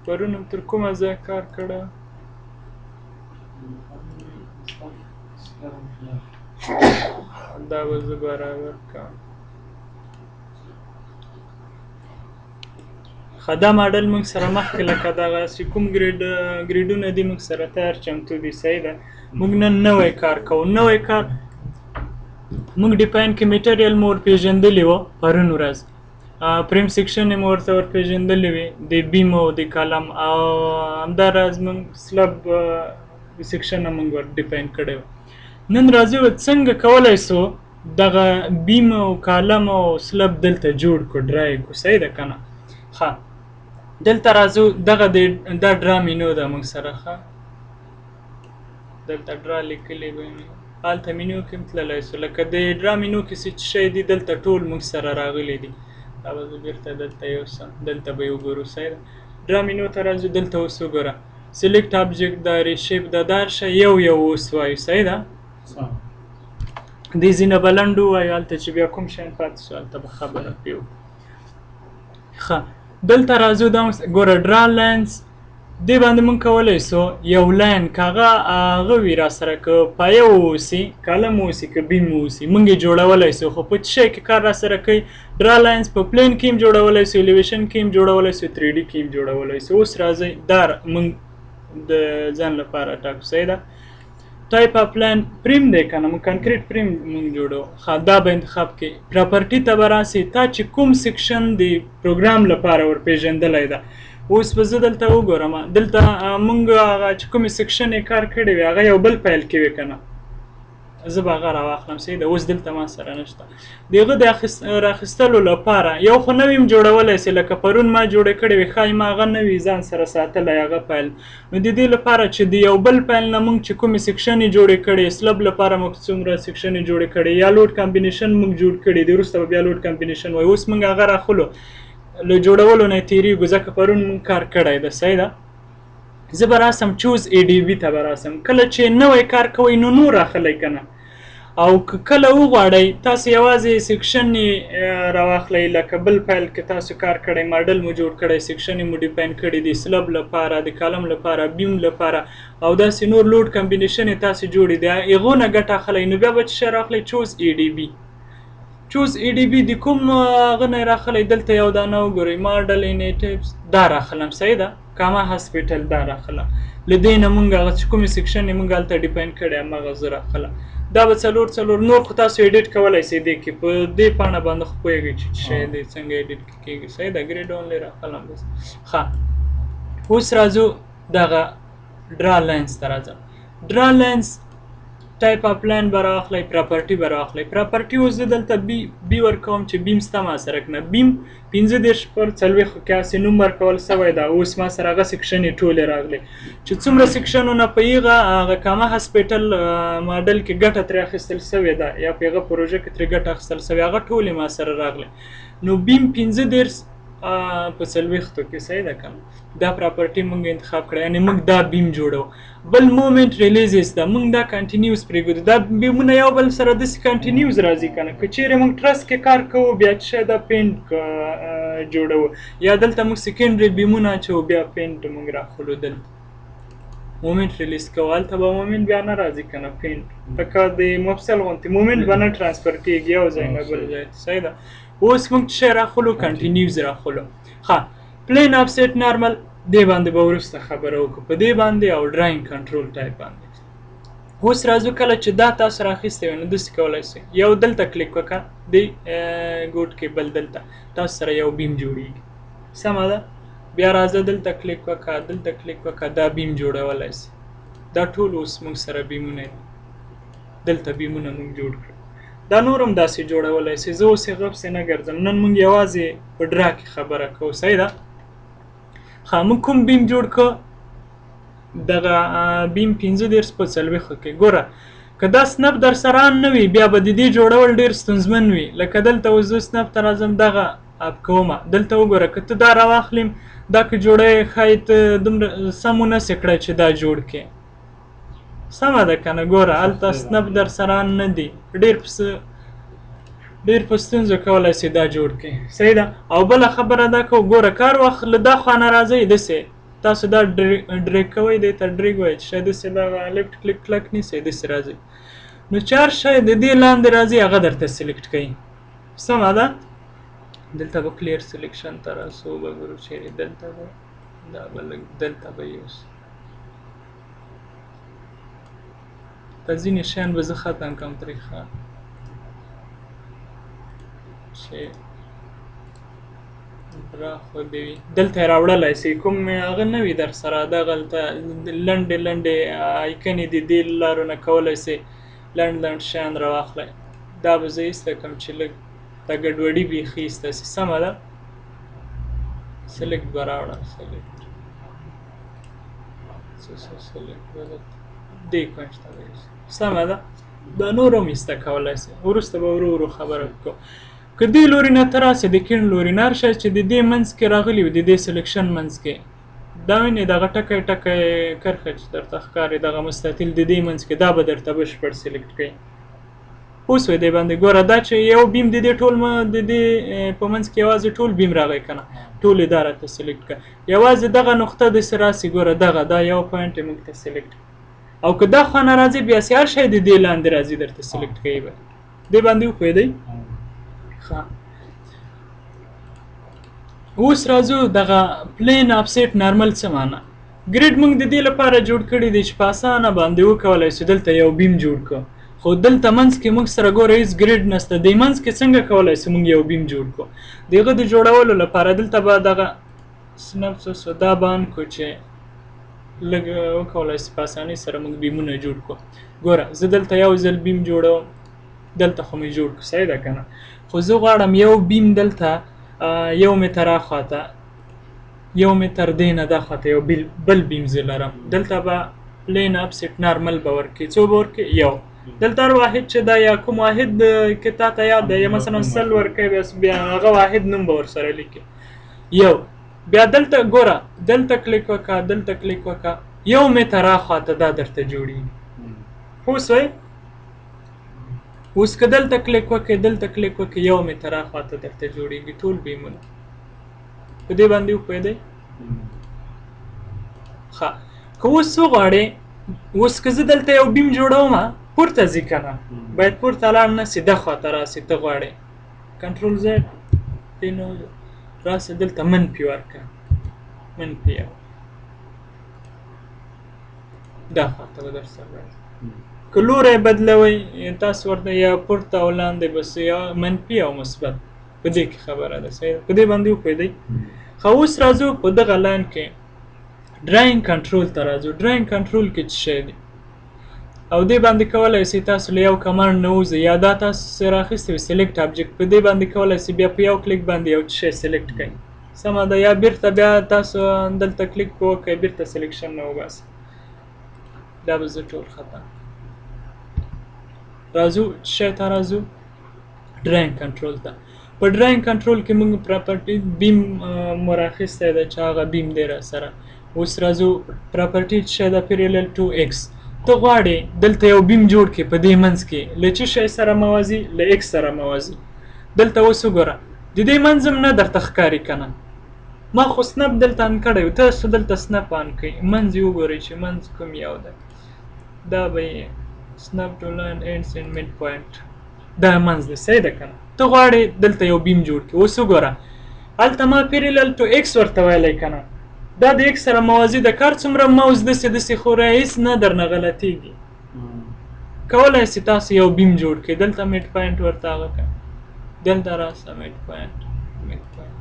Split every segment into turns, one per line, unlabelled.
پرون هم تر کومه ځایه کار کړی؟ دا به زه برابر کړم. ښه، دا ماډل موږ سره مخکې لکه دغه چې کوم ګریډونه دي موږ سره تیار چمتو دي. صحیح ده. موږ نن نوی کار کوو. نوی کار موږ ډیفاین کې میټریل مو ورپېژندلي وو پرون ورځ، فریم سیکشن مو ورته ورپېژندلي وي د بیم او د کالم، او همداراز موږ سلب سیکشن هم موږ ور ډیفاین کړی و. نن راځو څنګه کولی سو دغه بیم او کالم او سلب دلته جوړ کړو، ډرای کړو. صحیح ده که نه؟ ښه، دلته راځو. دغه د دا ډرا مینو ده موږ سره. ښه، دلته ډرا لیکلي به وي، هلته مینو کې هم تللی سو. لکه د ډرا مینو کې څه چې شی دي دلته ټول موږ سره راغلي دي. دا به زه بېرته دلته یوسم، دلته به یې وګورو. صحیح ده. ډرا مینو ته راځو، دلته اوس وګوره سلیکټ ابجیکټ دا ریشیپ دا دا هر شی یو یو اوس وایو. صحیح ده. دې ځینه به لنډ ووایو، هلته چې بیا کوم شیان پاتې سو هلته به خبره پرې وکړو. ښه، دلته راځو. دا ګوره ډرا لاینز دې باندې مونږ کولی سو یو لاین که هغه هغه وي را سره، که پایه واوسي، کالم واوسي، که بیم واوسي، مونږ یې جوړولی سو. خو په څه شی کې کار را سره کوي؟ ډرا لاینز په پلین کې هم جوړولی سو، ایلیویشن کې هم جوړولی سو، 3 ډي کې هم جوړولی سو. اوس راځئ دا مونږ د ځان لپاره ټاکو. صحیح ده. ټایپ اف لاین فریم دی که نه، موږ کانکریټ فریم مونږ جوړو. ښه، دا به انتخاب کړئ، پراپرټي ته به راسئ، تا چې کوم سیکشن د پروګرام لپاره ورپېژندلی ده. اوس به زه دلته وګورم، دلته مونږ هغه چې کومې سیکشن یې کار کړی وي هغه یو بل فایل کې وي که نه، زه به هغه راواخلم. صحیح ده. اوس دلته ما سره نشته. د هغه د راخیستلو لپاره یو خو نوی هم جوړولی سي، لکه پرون ما جوړې کړې وې، ښایي ما هغه نوی ځان سره ساتلی هغه فایل. نو د دې لپاره چې د یو بل فایل نه موږ چې کومې سیکشنې جوړې کړې، سلب لپاره موږ څومره سیکشنې جوړې کړې یا لوډ کمبینیشن موږ جوړ کړي دي، وروسته به بیا لوډ کمبینیشن وایو. اوس موږ هغه راخلو، له جوړولو نه تېرېږو ځکه پرون موږ کار کړی ده. صحیح ده. زه به راسم چوز ای ډي بي ته به راسم. کله چې نوی کار کوئ نو نور راخلئ که نه، او که کله وغواړئ تاسو یوازې سیکشن یې راواخلئ، لکه بل فایل کې تاسو کار کړی، ماډل مو جوړ کړی، سیکشن یې مو ډیفاین کړي دي سلب لپاره، د کالم لپاره، بیم لپاره او داسې نور لوډ کمبینیشن یې تاسو جوړې دي، هغو نه ګټه اخلئ. نو بیا به څه شی راخلئ؟ چوز ای ډي بي. چوز ای ډي بي د کوم هغه نه راخلئ؟ دلته یو دانه وګورئ، ماډل ان ټیپس دا راخلم. صحیح ده. کاما هاسپیټل دا راخلم. له دې نه مونږ هغه چې کومې سیکشن یې مونږ هلته ډیفاین کړی هماغه زه راخلم. دا به څلور څلور نور خو تاسو ایډیټ کولای سئ دې کې، په دې پاڼه باندې خو پوهېږئ چې څه شی دی، څنګه ایډیټ کېږي. صحیح ده. ګریډ اونلي راخلم بس. ښه، اوس راځو دغه ډرا لاینز ته راځم. ډرا لاینز ټایپ اف لاین به راواخلئ، پراپرټي به راواخلئ. پراپرټي اوس زه دلته بی ورکوم چې بیم سته ما سره که نه. بیم 35 پر 40 کې هسې نوم ورکول سوی ده. اوس ما سره هغه سیکشنې ټولې راغلې چې څومره سیکشنونه په هغه هغه کامه هاسپیټل ماډل کې ګټه ترې اخیستل سوې ده یا په هغه پروژه کې ترې ګټه اخیستل سوې، هغه ټولې ما سره راغلې. نو بیم 35 په 40 کې. صحیح ده که نه؟ دا پراپرټي مونږ انتخاب کړه، یعنې مونږ دا بیم جوړو. بل مومنټ ریلیزز ده، مونږ دا کنټینیوز پرېږدو. دا بیمونه یو بل سره داسې کنټینیوز راځي که نه. که چیرې مونږ ټرس کې کار کوو بیا چې شی دا پینټ جوړوو، یا دلته مونږ سیکنډري بیمونه اچوو بیا پینټ مونږ راخلو. دلته مومنټ ریلیز کوو، هلته به مومنټ بیا نه راځي که نه. پینټ لکه د مفصل غوندې مومنټ به نه ټرانسفر کېږي یو ځای نه بل ځای ته. صحیح ده. اوس مونږ چې شی راخلو کنټینیوز راخلو. ښه، پلین افسیټ نارمل دې باندې به وروسته خبره وکړو، په دې باندې او ډراینګ کنټرول ټایپ باندې. اوس راځو کله چې دا تاسو راخیستی وي نو داسې کولی سئ، یو دلته کلیک وکړه دې ګوټ کې، بل دلته تاسو سره یو بیم جوړیږي. سمه ده. بیا راځه دلته کلیک وکړه، دلته کلیک وکړه، دا بیم جوړولی سئ. دا ټول اوس موږ سره بیمونه دي، دلته بیمونه موږ جوړ کړو. دا نور هم داسې جوړولی سئ. زه اوس هغه پسې نه ګرځم، نن موږ یوازې په ډرا کې خبره کوو. صحیح ده. ښه، موږ کوم بیم جوړ کړو؟ دغه بیم 35 په 40 کې. ګوره که دا سنپ در سره آن نه وي بیا به د دې جوړول ډېر ستونزمن وي. لکه دلته اوس زه سنپ ته راځم، دغه اپ کومه، دلته وګوره که ته دا راواخلیم، دا که جوړوې ښایي ته دومره سم ونه سې کړی چې دا جوړ کړې. سمه ده که نه؟ ګوره هلته سنپ در سره آن نه دي، ډېر په ستونزو کولی سي دا جوړ کړي. صحیح ده. او بله خبره دا کوو، ګوره کار وخت له دا خوا نه راځئ داسې تاسو دا drag کوئ، دې ته drag وایي، چې شاید داسې دغه left click کلک نیسئ، داسې راځي. نو چې هر شی د دې لاندې راځي هغه درته select کوي. سمه ده؟ دلته به clear selection ته راسو، به ګورو چېرې دلته به دا به لږ دلته به یوسو. دا ځینې شیان به زه ختم کړم ترې، ښه چې را خو دې وي. دلته یې راوړلی سي، کوم هغه نه وي در سره، دغلته لنډې لنډې آیکنې دي، دې لارو نه کولی سي لنډ لنډ شیان راواخلی. دا به زه ایسته کړم چې لږ دا ګډوډي بیخي ایسته سي. سمه ده؟ select به راوړم، select څه څه select به دلته دې کنج ته به یوسم. سمه ده؟ دا نور هم ایسته کولی سي، وروسته به ورو ورو خبره وکړو. که دې لوري نه ته راسې، د کیڼ لوري نه، هر شی چې د دې منځ کې راغلي وي، د دې selection منځ کې، دا وینې دغه ټکی ټکی کرښه چې درته ښکاري، دغه مستطیل د دې منځ کې، دا به درته بشپړ select کړي. پوه سوې دې باندې؟ ګوره دا چې یو beam د دې ټول د دې په منځ کې یوازې ټول beam راغی که نه، ټول یې دا راته select کړه. یوازې دغه نقطه داسې راسي، ګوره دغه دا یو point یې موږ ته select کړ. او که دا خوا نه راځي، بیا سي هر شی د دې لاندې راځي درته select کوي به. دې باندې وپوهېدئ؟ ښه، اوس راځو دغه plane offset normal څه معنا. grid موږ د دې لپاره جوړ کړی دی چې په اسانه باندې وکولای سو دلته یو beam جوړ کړو، خو دلته منځ کې موږ سره ګوره هیڅ grid نشته. دې منځ کې څنګه کولای سو موږ یو beam جوړ کړو؟ د هغه د جوړولو لپاره دلته به دغه snap څه سو دا به on کړو چې لږ وکولای سو په اسانۍ سره موږ beam ونه جوړ کړو. ګوره زه دلته یو ځل beam جوړوم، دلته خو مې جوړ کړو، صحیح ده که نه؟ خو زه غواړم یو beam دلته یو متر اخواته، یو متر دې نه دا خواته یو بل beam زه لرم. دلته به plane offset normal به ورکړي، څو به ورکړي؟ یو. دلته هر واحد چې دا یا کوم واحد که تا ته یاد دی، یا مثلا 100 ورکوي، بس بیا هغه واحد نوم به ورسره لیکي یو. بیا دلته ګوره، دلته کلیک وکړه، دلته کلیک وکړه، یو متر اخواته دا درته جوړېږي. پوه سوئ؟ اوس که دلته کلیک وکړې، دلته کلیک وکړې، یو متر اخواته درته جوړېږي ټول beam ونه. په دې باندې وپوهېدئ؟ ښه، که اوس وغواړې، اوس که زه دلته یو beam جوړوم، پورته ځي که نه، باید پورته لاړ نه سي، ده خواته راسي. ته غواړې control Z دې نو راسه دلته منفي ورکړه، منفي یو دا خواته به در سره راځي. که لوری بدلوئ تاسو ورته یا پورته او لاندې، بس یا منفي او مثبت، په دې کې خبره ده. صحیح ده؟ په دې باندې وپوهېدئ؟ ښه، اوس راځو په دغه line کې drawing control ته راځو. drawing control کې څه شی دی؟ او دې باندې کولای سئ تاسو له یو command نه ووځئ، یا دا تاسو سره راخیستې وي select object، په دې باندې کولای سئ بیا په یو کلیک باندې یو څه شی select کړئ. سمه ده؟ یا بیرته بیا تاسو دلته کلیک وکړئ، بیرته selection نه وباسئ. دا به زه ټول ختم راځو. څه شی ته راځو؟ drawing control ته. په drawing control کې موږ property beam مو راخیستی دی چې هغه beam دی را سره. اوس راځو property څه شی ده؟ parallel to X. ته غواړې دلته یو beam جوړ کړې، په دې منځ کې له څه شی سره موازي؟ له X سره موازي. دلته اوس وګوره، د دې منځ هم نه درته ښکاري که نه؟ ما خو snap دلته on کړی و، تاسو دلته snap on کړئ، منځ یې وګورئ چې منځ کوم یو دی. دا به یې snap to line ends and mid point، دا منځ دی. صحیح ده که نه؟ ته غواړې دلته یو beam جوړ کړې. اوس وګوره، هلته ما parallel to X ورته ویلی که نه؟ دا د X سره موازي ده. که هر څومره موز داسې داسې ښوروې هېڅ نه درنه غلطېږي. کولای سئ تاسو یو beam جوړ کړئ. دلته mid point ورته هغه کړئ، دلته راسه mid point، mid point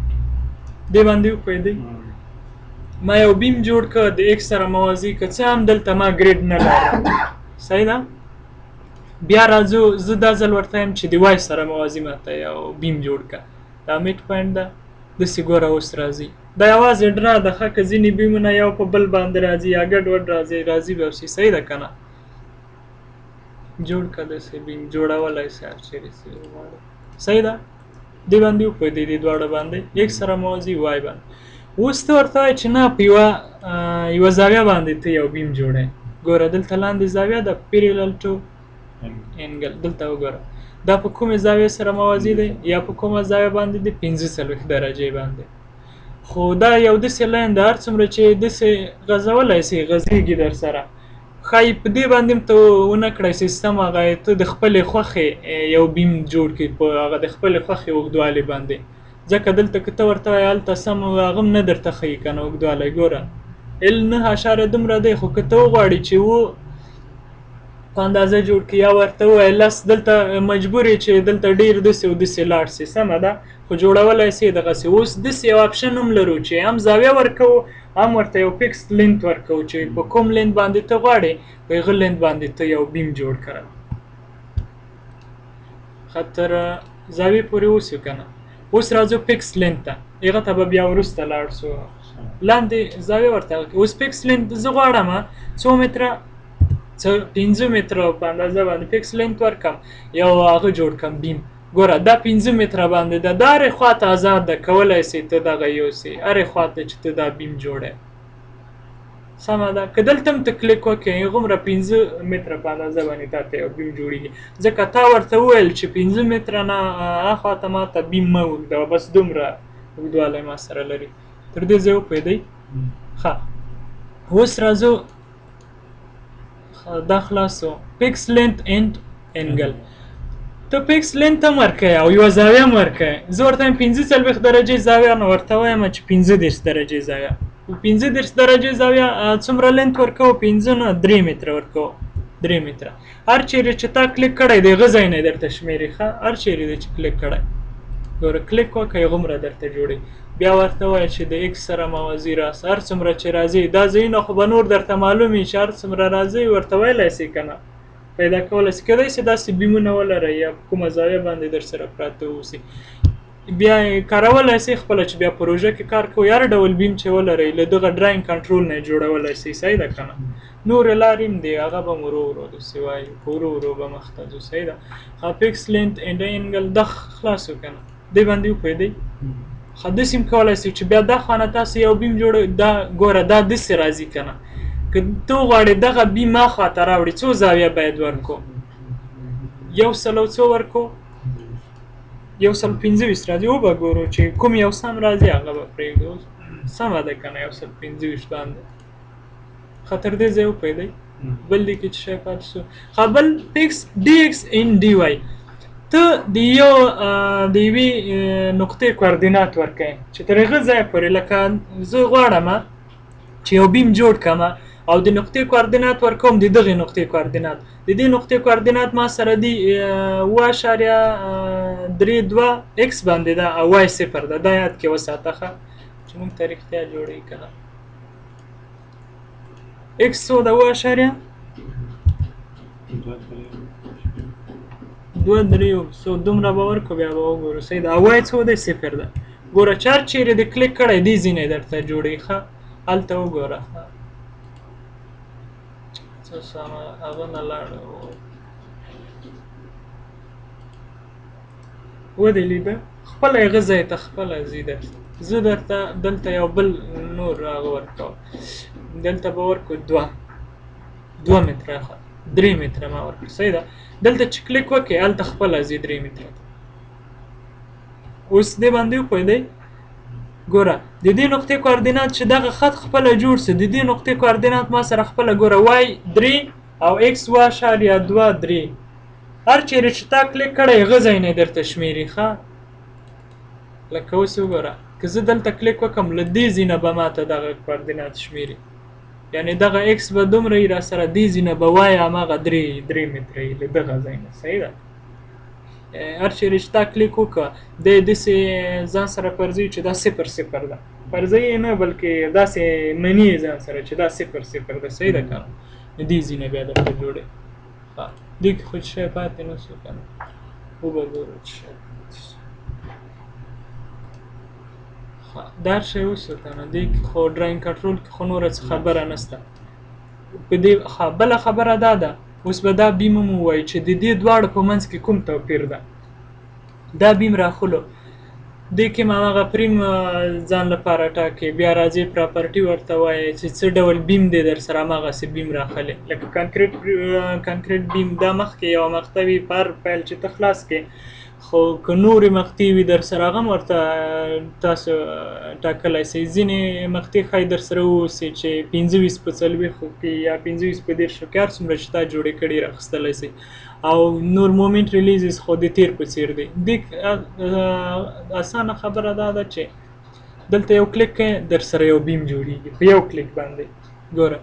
دې باندې وپوهېدئ؟ ما یو beam جوړ کړ د X سره موازي، که څه هم دلته ما grid نه لرم. صحیح ده؟ بیا راځو، زه دا ځل ورته یم چې د Y سره موازي ما ته یو beam جوړ کړه. دا mid point ده، داسې ګوره اوس راځي. دا یوازې draw ده، ښه که ځینې beam ونه یو په بل باندې راځي یا ګډ وډ راځي، راځي به شي. صحیح ده که نه؟ جوړ کړه داسې beam، جوړولی سي هر چېرې چې وغواړې. صحیح ده؟ دې باندې وپوهېدئ؟ دې دواړو باندې X سره موازي، Y باندې. اوس ته ورته وایې چې نه، په یوه زاویه باندې ته یو beam جوړوې. ګوره دلته لاندې زاویه ده، parallel to angle. دلته وګوره دا په کومې زاویې سره موازي دی یا په کومه زاویه باندې دی؟ 45 درجې باندې. خو دا یو داسې line ده، هر څومره چې داسې غځولی سي غځېږي در سره. ښایي په دې باندې هم ته ونه کړی سیستم، هغه ته د خپلې خوښې یو beam جوړ کړي په هغه د خپلې خوښې اوږدوالي باندې، ځکه دلته که ته ورته وایې هلته سم هغه هم نه درته ښیي که نه اوږدوالی. ګوره L 9 دومره دی، خو که ته وغواړې چې و په اندازه جوړ کړي یا ورته ووایې 10، دلته مجبور یې چې دلته ډېر داسې او داسې لاړ سي، سمه ده، خو جوړولی سي دغسې. اوس داسې یو option هم لرو چې هم زاویه ورکوو هم ورته یو fix length ورکوو چې په کوم length باندې ته غواړې په هغه length باندې ته یو beam جوړ کړه. ښه تر زاویې پورې اوسو که نه. اوس راځو fix length ته، هغه ته به بیا وروسته لاړ سو. لاندې زاویه ورته اوس fix length زه غواړم څو متره، څه 5 متره په اندازه باندې fix length ورکم، یو هغه جوړ کم beam. ګوره دا 5 متره باندې ده، دا هرې خوا ته ازاد ده، کولی سې ته دغه یوسې هرې خوا ته چې ته دا beam جوړی، سمه ده. که دلته هم ته کلیک وکړې هغومره 5 متره په اندازه باندې تا ته یو beam جوړېږي، ځکه تا ورته وویل چې 5 متره نه اخوا ته ما ته beam مه اوږدوه، بس دومره اوږدوالی ما سره لري. تر دې ځایه وپوهېدئ؟ ښه اوس راځو، دا خلاص سو. fix length and angle، ته fix length هم ورکوې او یوه زاویه هم ورکوې. زه ورته وایم 45 درجې زاویه، نو ورته وایم چې 35 درجې زاویه. 35 درجې زاویه څومره length ورکوو؟ 5 نه 3 متره ورکوو، 3 متره. هر چیرې چې تا کلیک کړی د هغه ځای نه درته شمېري. ښه هر چیرې دی چې کلیک کړی، ګوره کلیک وکړه هغومره درته جوړوي. بیا ورته وایه چې د x سره موازي راسه، هر څومره چې راځي دا ځایونه خو به نور درته معلوم وي چې هر څومره راځي ورته ویلی سي که نه، پیدا کولی سي. کیدای سي داسې beam ونه ولرئ یا په کومه زاویه باندې در سره پراته اوسي، بیا یې کارولی سي خپله چې بیا پروژه کې کار کوئ. هر ډول beam چې ولرئ له دغه drawing control نه یې جوړولی سي، صحیح ده که نه؟ نورې لارې هم دي، هغه به ورو ورو داسې وایو، ورو ورو به مخته ځو، صحیح ده. ښه fix length and angle دا خلاص که نه، دې باندې وپوهېدئ؟ ښه داسې هم کولی سئ چې بیا دا خوا نه تاسو یو beam جوړوئ، دا ګوره دا داسې راځي که نه، که ته وغواړې دغه beam اخوا ته راوړې څو زاویه باید ورکو؟ یو سل او څو ورکو؟ 125 راځي. وبه ګورو چې کوم یو سم راځي هغه به پرېږدو، سمه ده که نه؟ 125 باندې. ښه تر دې ځایه وپوهېدئ؟ بل دې کې چې شی پاتې سو. ښه بل fix dx and dy، ته د یو د یوې نقطې کوردینات ورکوې چې تر هغه ځایه پورې، لکه زه غواړم چې یو beam جوړ کړم او د نقطې کوردینات ورکوم، د دغې نقطې کوردینات، د دې نقطې کوردینات ما سره دي 7.32 x باندې ده او y 0 ده، دا یاد کې وساته ښه چې موږ ته رښتیا جوړوي که نه. x څو ده؟ 7.2 3 څو دومره به ورکړو بیا به وګورو، صحیح ده. او y څو دی؟ 0 ده. ګوره چې هر چیرې دې کلیک کړی دې ځینې درته جوړوي. ښه هلته وګوره، ښه څه سمه هغه نه لاړه ودې لیده، خپله هغه ځای ته خپله ځي درته. زه درته دلته یو بل نور هغه ورکوم، دلته به ورکړو 2 متره، ښه 3 متره ما ورکړ، صحیح ده. دلته چې کلیک وکړې هلته خپله ځي 3 متره ته. اوس دې باندې وپوهېدئ؟ ګوره د دې نقطې کوردینات چې دغه خط خپله جوړ سي، د دې نقطې کوردینات ما سره خپله ګوره y 3 او x 7.23، هر چیرې چې تا کلیک کړی هغه ځای نه درته شمېري. ښه لکه اوس وګوره که زه دلته کلیک وکړم له دې ځای نه به ما ته دغه کوردینات شمېري، یعنې دغه x به دومره وي را سره، دې ځای نه به y هماغه 3 متره وي له دغه ځای نه، صحیح ده. هر چیرې چې تا کلیک وکړه دی داسې ځان سره فرضوي چې دا 0 0 ده، فرضوي یې نه بلکې داسې مني یې ځان سره چې دا 0 0 ده، صحیح ده که نه؟ نو دې ځای نه بیا درته جوړوي. ښه دې کې خو څه شی پاتې نه سو که نه، وبه ګورو چې شی پاتې سو. ښه دا هر شی وسو که نه، دې کې خو drawing control کې خو نوره څه خبره نسته په دې. ښه بله خبره دا ده، اوس به دا beam هم ووایو چې د دې دواړو په منځ کې کوم توپیر ده. دا beam راخلو، دې کې هم هماغه فریم ځان لپاره ټاکې، بیا راځې property ورته وایې چې څه ډول beam دی در سره، هماغسې beam راخلې. لکه concrete beam دا مخکې یوه مقطع وي، په هر فایل چې ته خلاص کړې خو که نورې مقطع وي در سره هغه هم ورته تاسو ټاکلی سئ. ځینې مقطع ښایي در سره واوسي چې 25 په 40 کې یا 25 په 30 کې، هر څومره چې تا جوړې کړي راخیستلی سئ. او نور moment releases خو د تیر په څیر دی. دې اسانه خبره دا ده چې دلته یو کلیک کوې در سره یو beam جوړیږي په یو کلیک باندې. ګوره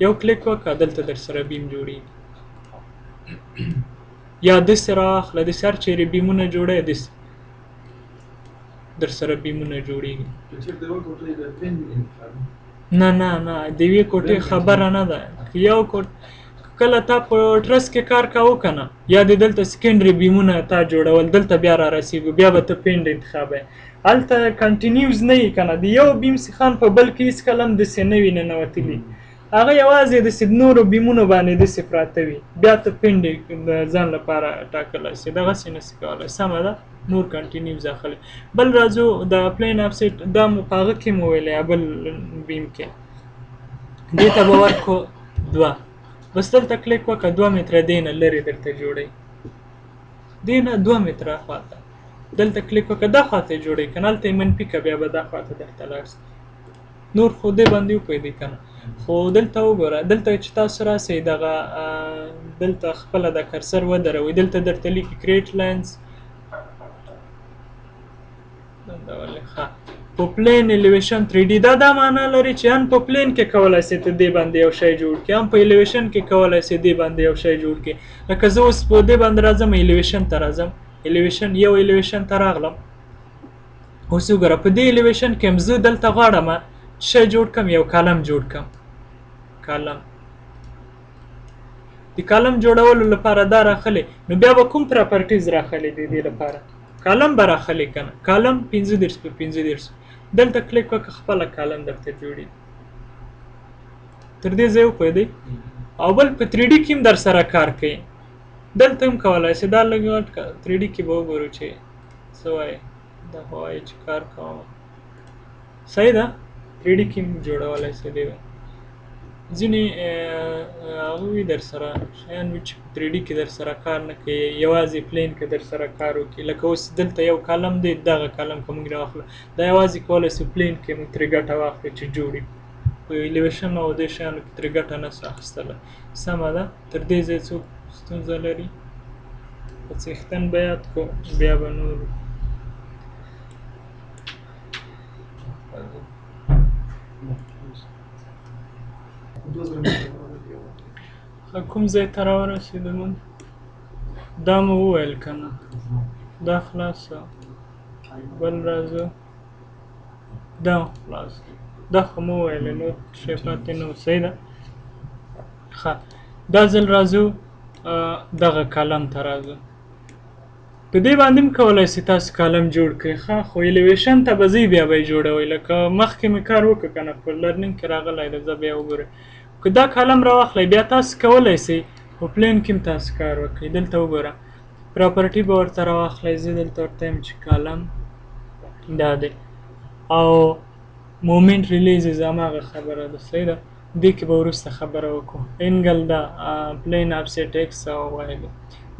یو کلیک وکړه دلته در سره beam جوړیږي. یا داسې راواخله، داسې هر چیرې beam ونه جوړوي داسې در سره beam ونه جوړیږي. نه نه نه، د یوې کوټې خبره نه ده. یو کوټ کله تا په truss کې کار کاوه که نه، یا د دلته secondary beam ونه تا جوړول، دلته بیا را رسېږو، بیا به ته pinned انتخابوې. هلته continuous نه یي که نه، د یو beam سیخان په بل کې هېڅکله هم داسې نه وي ننوتلي، هغه یوازې داسې نورو beam ونو باندې داسې پراته وي. بیا ته pinned د ځان لپاره ټاکلی سې، دغسې نه سې کولی. سمه ده، نور continuous اخلي. بل راځو د plane offset، دا مو په هغه کې مو ویلی، بل beam کې دې ته به ورکړو 2، بس دلته کلیک وکړه، 2 متره دې نه لرې درته جوړوي، دې نه 2 متره خواته دلته کلیک وکړه، دا خواته یې جوړوي که نه، هلته یې منفي که، بیا به دا خواته درته لاړ سي. نور خو دې باندې وپوهېدئ که نه. خو دلته وګوره، دلته چې تاسو راسئ دغه دلته خپله د cursor ودروئ، دلته درته لیکي create lines. ښه، په plane elevation 3D، دا معنا لري چې هم په plane کې کولای سې ته دې باندې یو شی جوړ کړې، هم په elevation کې کولای سې دې باندې یو شی جوړ کړې. لکه زه اوس په دې باندې راځم، elevation ته راځم، elevation یو elevation ته راغلم. اوس وګوره په دې elevation کې هم زه دلته غواړم شی جوړ کړم، یو column جوړ کړم. column د column جوړولو لپاره دا راخلي، نو بیا به کوم properties راخلي د دې لپاره؟ column به راخلي که نه، column 35 په 35. دلته کلیک وکړه، خپله column درته جوړېږي. تر دې ځایه وپوهېدئ؟ او بل په 3D کې هم در سره کار کوي، دلته هم کولای سئ. دا لږ غټ که 3D کې به وګورو چې څه وایي. دا خو وایي چې کار کوم، صحیح ده. 3D کې هم جوړولی سئ. دی ځینې هغه وي در سره شیان وي چې په 3D کې در سره کار نه کوي، یوازې plane کې در سره کار وکړي. لکه اوس دلته یو column دی، دغه column که موږ راواخلو دا یوازې کولی سو plane کې موږ ترې ګټه واخلو چې جوړ یې کړو، په elevation او دې شیانو کې ترې ګټه نه سو اخیستلی. سمه ده. تر دې ځایه څوک ستونزه لري؟ په څښتن به یاد کړو، بیا به نور. کوم ځای ته راورسېدو موږ؟ دا مو وویل که نه، دا خلاص، بل راځو، دا خلاص، دا خو مو وویل، نور شی پاتې نه و. صحیح ده. ښه، دا ځل راځو دغه column ته راځو. په دې باندې هم کولی سئ تاسو column جوړ کړئ. ښه، خو elevation ته به ځئ، بیا به یې جوړوئ. لکه مخکې مې کار وکړ که نه، په learning کې راغلی دی، زه بیا وګورئ. که دا column راواخلئ بیا تاسو کولی سئ په plane کې هم تاسو کار وکړئ. دلته وګوره، property به ورته راواخلئ. زه دلته ورته یم چې column دا دی او moment releases هماغه خبره ده. صحیح ده، دې کې به وروسته خبره وکړو. angle ده، plane offset X او Y ده.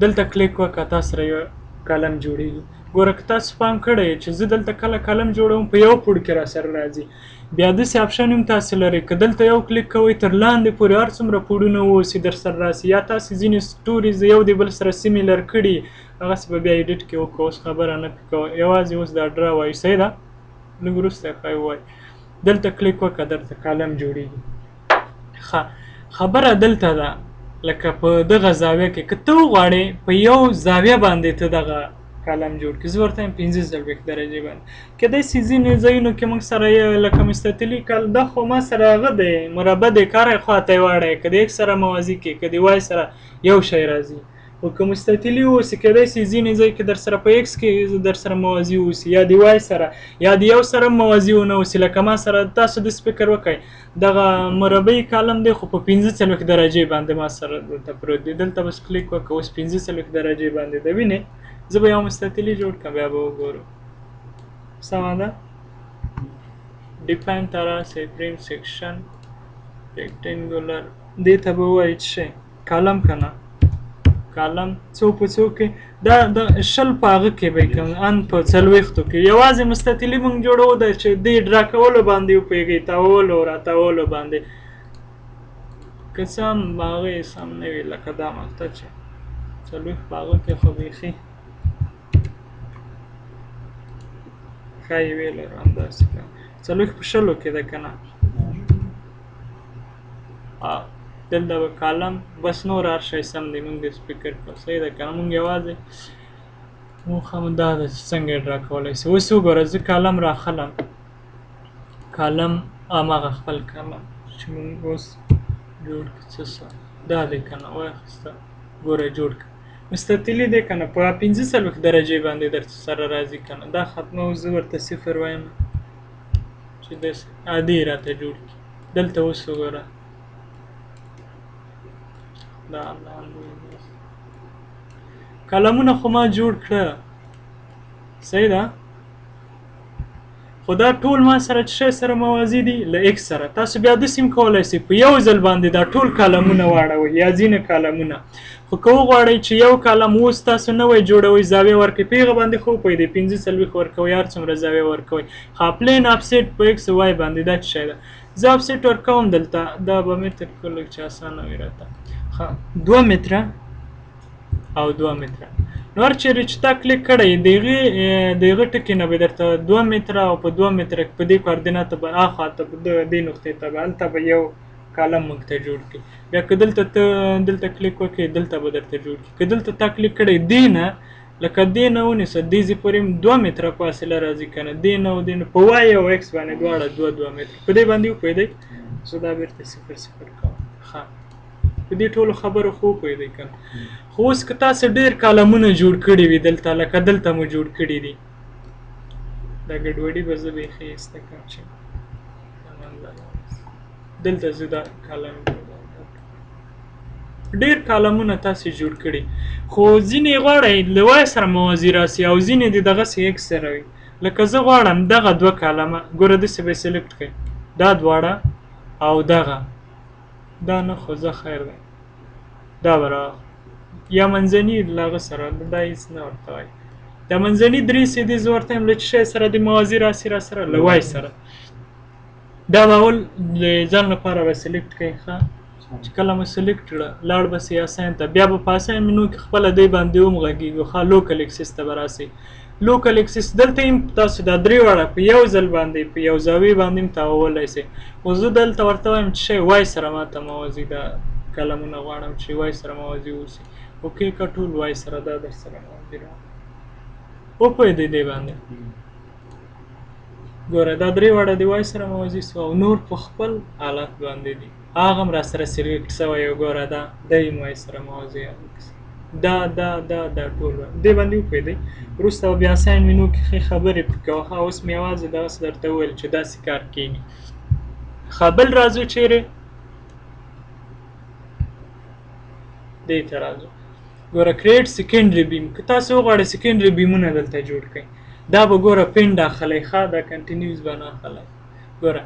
دلته کلیک وکړه، تا سره یو column جوړیږي. ګوره که تاسو پام کړی چې زه دلته کله column جوړوم په یو پوړ کې را سره راځي. بیا داسې option هم تاسو لرئ، که دلته یو کلیک کوئ تر لاندې پورې هر څومره پوړونه واوسي در سره راسي، یا تاسو ځینې stories یو د بل سره similar کړي، هغسې به بیا edit کې وکړو. اوس خبره نه پرې کوو، یوازې اوس دا draw وایو. صحیح ده، لږ وروسته ښایي ووایو. دلته کلیک وکړه، درته column جوړیږي. ښه، خبره دلته ده، لکه په دغه زاویه کې که ته وغواړې په یو زاویه باندې ته دغه column جوړ کړې، زه ورته وایم 45 درجې باندې. کیدای سي ځینې ځایونو کې موږ سره یې لکه مستطیلي کال، دا خو ما سره هغه دی مربع دی، کار یې خواته یې واړوي، که د X سره موازي کې، که د Y سره یو شی راځي. خو که مستطیلي اوسي کیدای سي ځینې ځای کې در سره په X کې در سره موازي اوسي، یا د Y سره، یا د یو سره موازي ونه اوسي. لکه ما سره تاسو داسې فکر وکړئ، دغه مربعي column دی خو په 45 درجې باندې ما سره دلته پروت دی. دلته بس کلیک وکړه، اوس 45 درجې باندې دی. وینې، زه به یو مستطیلي جوړ کړم، بیا به وګورو. سمه ده. define ته راسئ، frame section rectangular، دې ته به ووایي چې شی column که نه، کالم څو په څو کې دا د 20 په هغه کې به کوم ان په 40 کې یوازې مستطیلي مونږ جوړو ده چې دې draw کولو باندې وپوهېږئ، تاوولو راتاوولو باندې. که څه هم هغه یې سم نه وي، لکه دا مقطع چې 40 په هغه کې خو بیخي ښایي ویې لرو همداسې که 40 په 20 کې ده که نه. دلته به کالم بس نور هر شی سم دی، مونږ داسې فکر کوو. صحیح ده که نه؟ مونږ یوازې موخه مو دا ده چې څنګه یې draw کولی سي. اوس وګوره زه کالم راخلم، کالم هماغه خپل کالم چې مونږ اوس جوړ کړو څه سه دا دی که نه، واخیسته ګوره جوړ کړه. مستطیلي دی که نه، په 45 درجې باندې در سره راځي که نه. دا ختمه اوس زه ورته صفر وایم چې داسې عادي راته جوړ کړي. دلته اوس وګوره دا کلمونه خو ما جوړ کړه، صحیح ده، خو دا ټول ما سره چې شی سره موازي دي له ایکس سره. تاسو بیا داسې هم کولی سئ په یو ځل باندې دا ټول کالمونه واړوئ یا ځینې کالمونه. خو که وغواړئ چې یو کالم اوس تاسو نوی جوړوئ زاویه ورکړئ، په هغه باندې خو وپوهېدئ 45 ورکوئ، هر څومره زاویه ورکوئ. ښه plane offset په ایکس وای باندې دا څه شی ده، زه افسیټ ورکوم دلته، دا به متر کړو لږ چې اسانه وي راته. ښه 2 متره او 2 متره. نو هر چېرې چې تا کلیک کړی د هغه ټکي نه به درته 2 متره او په 2 متره په دې کوردیناته به اخوا ته دې نقطې ته به هلته به یو کالم موږ ته جوړ کړي. بیا که دلته ته دلته کلیک وکړې دلته به درته جوړ کړي. که دلته تا کلیک کړی دې نه لکه دې نه ونیسه دې ځای پورې هم 2 متره فاصله راځي که نه، دې نه او دې نه په وای او ایکس باندې دواړه 2 2 متره په دې باندې وپوهېدئ. زه دا بېرته 0 0 کوم. ښه په دې ټولو خبرو خو وپوهېدئ که نه. خو اوس که تاسو ډېر کالمونه جوړ کړي وي دلته، لکه دلته مو جوړ کړي دي، دا ګډوډي به زه بیخي ایسته کړم چې دلته زه دا کالم ډېر کالمونه تاسو جوړ کړي، خو ځینې غواړئ له وای سره موازي راسي او ځینې د دغسې ایکس سره وي. لکه زه غواړم دغه 2 کالمه ګوره داسې به یې select کړئ، دا دواړه او دغه دا نه، خو زه خیر دی دا به راواخلم یا منځني له هغه سره دا هېڅ نه ورته وایي. دا منځني 3 سیدې زه ورته وایم له څه شی سره د موازي راسي را سره له وای سره. دا به اول د ځان لپاره به select کړئ. ښه چې کله مو select کړه لاړ به سئ assign ته، بیا به په assign menu کې خپله دی باندې ومغږېږو. ښه local axis ته به راسئ. local axis دلته هم تاسو دا 3 واړه په یو ځل باندې په یو زاویې باندې هم تاوولی سئ. خو زه دلته ورته وایم چې شی وای سره ماته موازي دا کلمونه غواړم چې وای سره موازي اوسي. okay که ټول وای سره دا در سره موازي راغلي وپوهېدئ دې باندې. ګوره دا 3 واړه د وای سره موازي سوه او نور په خپل حالت باندې دي. هغه هم راسره select سوی او ګوره دا دی هم وای سره موازي دا دا دا دا ټول دې باندې وپوهېدئ. وروسته به بیا assign menu کې ښې خبرې پرې کوه. ښه اوس مې یوازې دغسې درته وویل چې داسې کار کېږي. ښه بل راځو چېرې دې ته راځو. ګوره create secondary beam، که تاسو وغواړئ secondary بیمونه دلته جوړ کړئ، دا به ګوره pinned اخلئ. ښه دا continuous به نه اخلئ. ګوره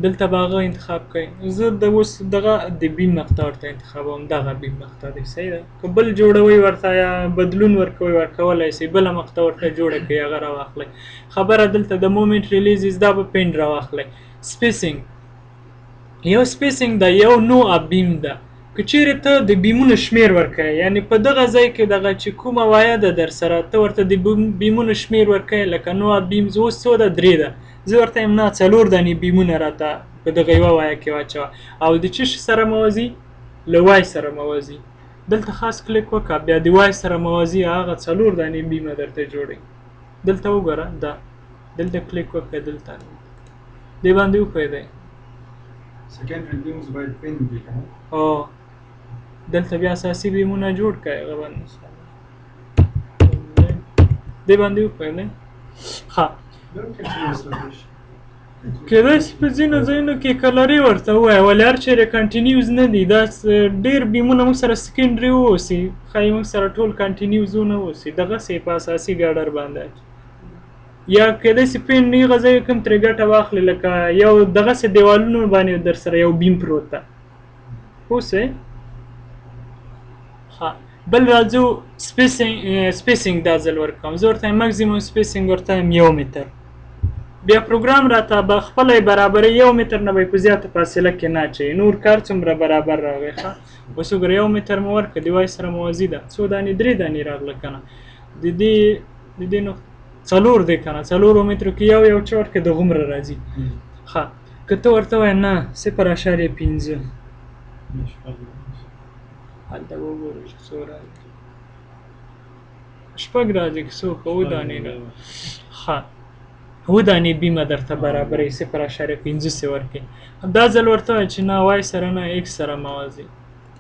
دلته به هغه انتخاب کړئ. زه د اوس دغه د beam مقطع ورته انتخابوم، دغه beam مقطع دی صحیح ده. که بل جوړوئ ورته یا بدلون ورکوئ ورکولی سئ، بله مقطع ورته جوړه کړئ هغه راواخلئ. خبره دلته د moment releases دا به pinned راواخلئ. spacing یو spacing ده، یو no op beam ده. که چیرې ته د بیمونو شمیر ورکوې، یعنی په دغه ځای کې دغه چې کومه وایه ده در سره ته ورته د بیمونو شمیر ورکوې، لکه no op beams اوس څو ده؟ 3 ده. زه ورته وایم نه 4 دانې بیمونه راته په دغه یوه وایه کې واچوه. او د څه شي سره موازي؟ له وای سره موازي. دلته خاص کلیک وکړه، بیا د وای سره موازي هغه 4 دانې بیمه درته جوړوي. دلته وګوره دا دلته کلیک وکړه، دلته دې باندې وپوهېدئ.
secondary beams باید pinned وي که نه؟
هو دلته بیا اساسي بیمونه جوړ کړئ هغه باندې دې باندې وپوهېدئ. ښه کېدای شي په ځینو ځایونو کې کلري ورته ووایه، ولې هر چېرې continuous نه دي. دا ډېر بیمونه موږ سره secondary واوسي، ښایي موږ سره ټول continuous ونه اوسي، دغسې په اساسي girder باندې یا کېدای شي pinned هغه ځای کوم ترې ګټه واخلي، لکه یو دغسې دیوالونو باندې در سره یو beam پروت ده، پوه شوې؟ ښه بل راځو spacing دا ځل ورکوم. زه ورته maximum spacing ورته وایم 1 متر. بیا پروګرام راته به خپله یې برابرې 1 متر نه به یې په زیاته فاصله کې نه اچوي. نور کار څومره برابر راغی. ښه اوس وګوره 1 متر مو ورکړه، د Y سره موازي ده، څو دانې؟ 3 دانې راغله که نه. د دې نقطې 4 دی که نه، 4 مترو کې یو یو چې ورکړه دغومره راځي. ښه که ته ورته وایې نه 0.5، هلته به وګورو چې څو راځي. 6 راځي که څو، که 7 دانې راځي. ښه 7 دانې بیمه درته برابروي، 0.5 څه ورکوي. دا ځل ورته وایه چې نه Y سره نه X سره موازي.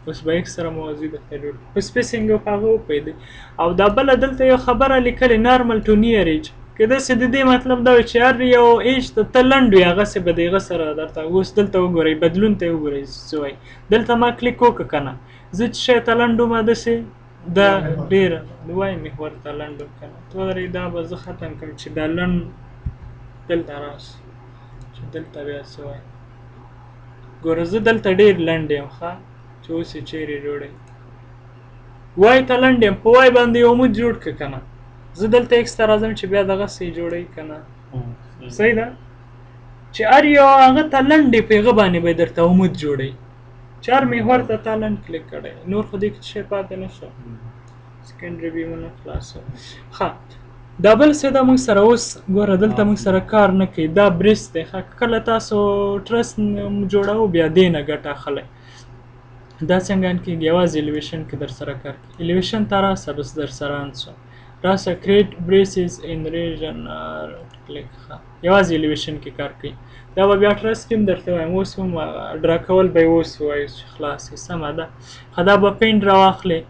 اوس به X سره موازي درته جوړ کړي. په spacing او په هغه وپوهېدئ. او دا بله دلته یو خبره لیکلې normal to near edge، که داسې د دې مطلب دا وي چې هر یو edge ته ته لنډ وي هغسې به د هغه سره درته. اوس دلته وګورئ بدلون ته یې وګورئ څه وایي. دلته ما کلیک وکړه که نه، زه چې شی ته لنډ وم داسې دا ډېره د Y محور ته لنډ وم که نه. ته ودرېږئ، دا به زه ختم کړم چې دا لنډ دلته راسي چې دلته بیا څه وایي. ګوره زه دلته ډېر لنډ یم، ښه چې اوس یې چیرې جوړوي. Y ته لنډ یم، په Y باندې یو عمود جوړ کړه که نه. زه دلته X ته راځم چې بیا دغسې یې جوړوي که نه. صحیح ده چې هر یو هغه ته لنډ یې په هغه باندې به یې درته عمود جوړوي. چې هر محور ته تا لنډ کلیک کړی، نور خو دې کې څه شی پاتې نه شو. secondary بیمونه خلاص. ښه دا بل څه ده موږ سره اوس ګوره دلته موږ سره کار نه کوي، دا brace دی. ښه کله تاسو truss جوړوو بیا دې نه ګټه اخلئ. دا څنګه on کېږي؟ یوازې elevation کې در سره کار کوي. elevation ته راسه بس در سره on سو، راسه create braces in region click. ښه یوازې elevation کې کار کوي. دا به بیا truss کې هم درته وایم، اوس هم draw کول به یې اوس ووایو چې خلاص یې، سمه ده. ښه دا به paint راواخلې،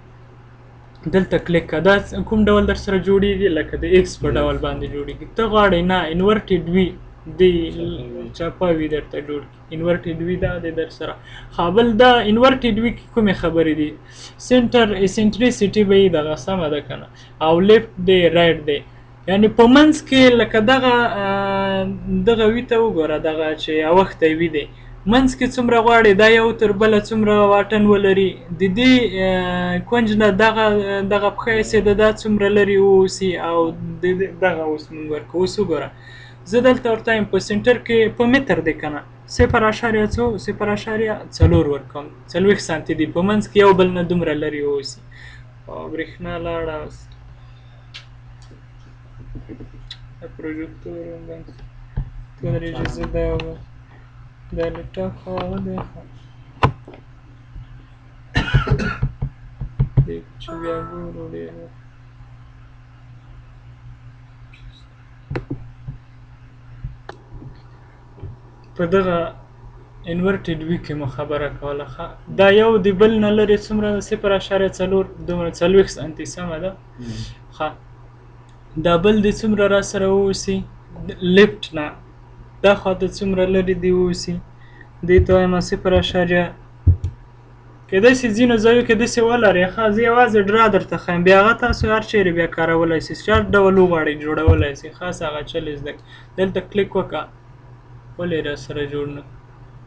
دلته کلیک کړه. دا کوم ډول در سره جوړیږي؟ لکه د X په ډول باندې جوړیږي. ته غواړې نه inverted V دی چپه V درته جوړ کړي، inverted V دا دی در سره. ښه بل دا inverted V کې کومې خبرې دي؟ center eccentricity به یې دغه، سمه ده که نه، او left دی right دی، یعنی په منځ کې لکه دغه دغه V ته وګوره، دغه چې اوښتی V دی، منځ کې څومره غواړي دا یو تر بله څومره واټن ولري، د دې کونج نه دغه دغه پښه حصې د دا څومره لرې واوسي، او دغه اوس مونږ ورکوو. اوس وګوره زه دلته ورته یم په center کې په متر دی که نه، 0.څو 0.4 ورکوم، 40 سانتي دی، په منځ کې یو بل نه دومره لرې واوسي. او برېښنا لاړه اوس پروژکتور هم بند شو. ودرېږئ، زه دا دا لپټاپ خو هغه دی، خو دې چې بیا ګورو ډېر وخت. په دغه inverted V کې مو خبره کوله. ښه دا یو د بل نه لرې څومره ده؟ 0.4 دومره 40 سانتي، سمه ده. ښه دا بل دې څومره را سره واوسي؟ left نه دا خواته څومره لرې دې واوسي؟ دې ته وایم 0. کېدای شي ځینو ځایو کې داسې ولرې. ښه زه یوازې draw درته ښیم، بیا هغه تاسو هر چیرې بیا کارولی شئ، چې هر ډول وغواړئ جوړولی شئ. خاص هغه چل یې زده کړئ. دلته کلیک وکړه، ولې را سره جوړ نه؟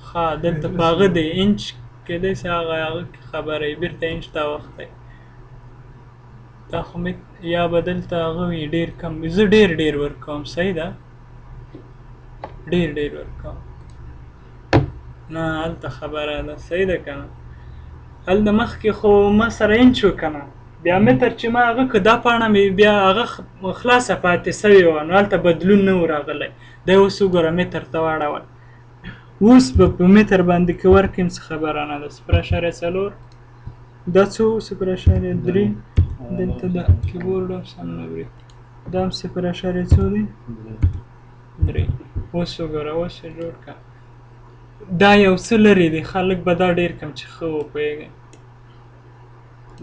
ښه دلته په هغه دی انچ، کېدای شي هغه هغه کې خبره یې بېرته انچ ته اوښتی. دا خو مې یا به دلته هغه وي ډېر کم، زه ډېر ډېر ورکوم، صحیح ده، ډېر ډېر ورکوم. نه هلته خبره ده، صحیح ده که نه؟ هلته مخکې خو ما سره انچ و که نه، بیا متر چې ما هغه که دا پاڼه مې بیا هغه خلاصه پاتې سوې وه، نو هلته بدلون نه و راغلی. دی اوس وګوره متر ته واړول، اوس به په متر باندې که ورکړم څه خبره نه ده. 0.4 دا څو؟ 0.3. دلته دا کیبورډ هم سم نه برېښي، دا هم 0. څو دی؟ 3. اوس وګوره اوس یې جوړ کړه. دا یو څه لرې دی، خلک به دا ډېر کم چې ښه وپوهېږي.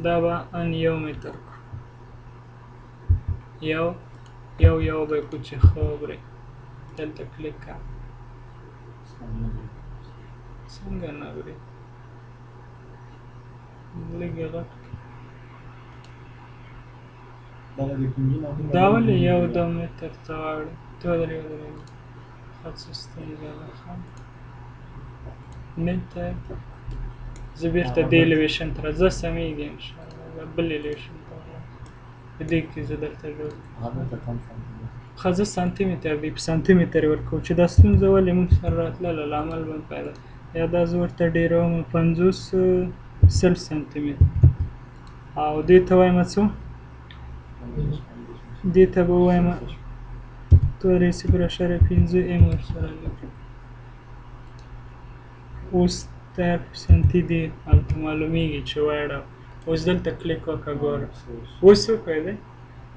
دا به ان 1 متر کړو، یو یو یو به یې کړو چې ښه وبرېښي. دلته کلیک کړه، څنګه نه برېښي؟ لږ یې غټ کړه. دا ولې یو 2 متر ته واړي؟ ته ودرېږه، ودرېږه، ښه څه ستونزه ده؟ ښه متر زه بېرته دې elevation ته راځم، سمېږي انشاءالله. بل elevation ته ولاړ. په دې کې زه درته جوړ. ښه، زه سانتي متر دی، په سانتي متر ورکوو چې دا ستونزه ولې موږ سره راتلله، لامل به مې پیدا. یا دا زه ورته ډېروم 50 100 سانتي متر، او دې ته وایم څو؟ دې ته به وایم تورې 0.5 ایم ورسره لیکم. اوس تیار په سانتي دی، هلته معلومیږي چې واړه. اوس دلته کلیک وکړه، ګوره اوس وکړه دی،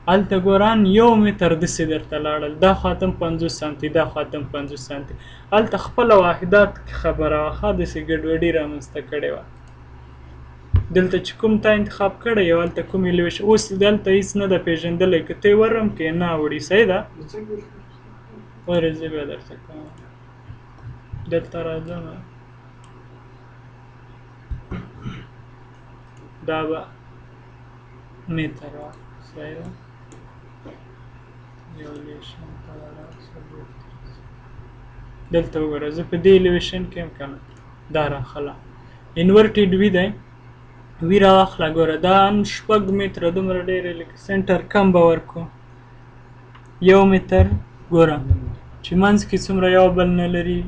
هلته ګوران 1 متر داسې درته لاړل، دا خواته هم 50 سانتي، دا خواته هم 50 سانتي. هلته خپله واحدات کې خبره وه، ښه داسې ګډوډي رامنځته کړې وه. دلته چې کوم تا انتخاب کړی یو، هلته کوم elevation، اوس دلته هېڅ نه ده پېژندلی، که ته یې ورم کې نه اوړي. صحیح ده؟ ورې زه بیا درته کوم. دلته راځم، دا به متر وه. صحیح ده؟ یو elevation ته ولاړ شه، دلته وګوره، زه په دې elevation کې یم که نه، دا راخله inverted V دی، V راواخله. ګوره دا 6 متره دومره ډېر، لکه center کم به ورکو 1 متر. ګوره چې منځ کې څومره یو بل نه لري،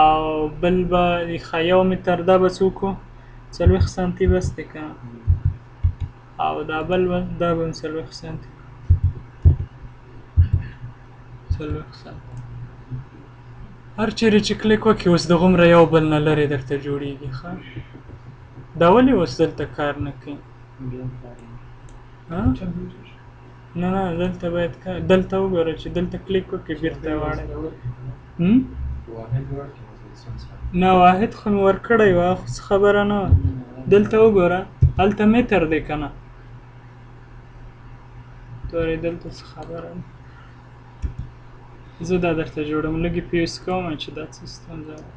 او بل به ښه 1 متر، دا به څوک و؟ 40 سانتي بس دی که نه، او دا بل به، دا به هم 40 سانتي، 40 سانتي. هر چېرې چې کلیک وکړې اوس دغومره یو بل نه لرې درته جوړېږي. ښه، دا ولې اوس دلته کار نه کوي؟ نه نه، دلته باید کار، دلته وګوره چې دلته کلیک وکړې بېرته واړوي. نه، واحد خو مې ورکړی وه، خو څه خبره نه وه. دلته وګوره، هلته متر دی که نه، تورې دلته څه خبره ده. زه دا درته جوړوم، لږ یې پیوس کوم چې دا څه ستونزه ده.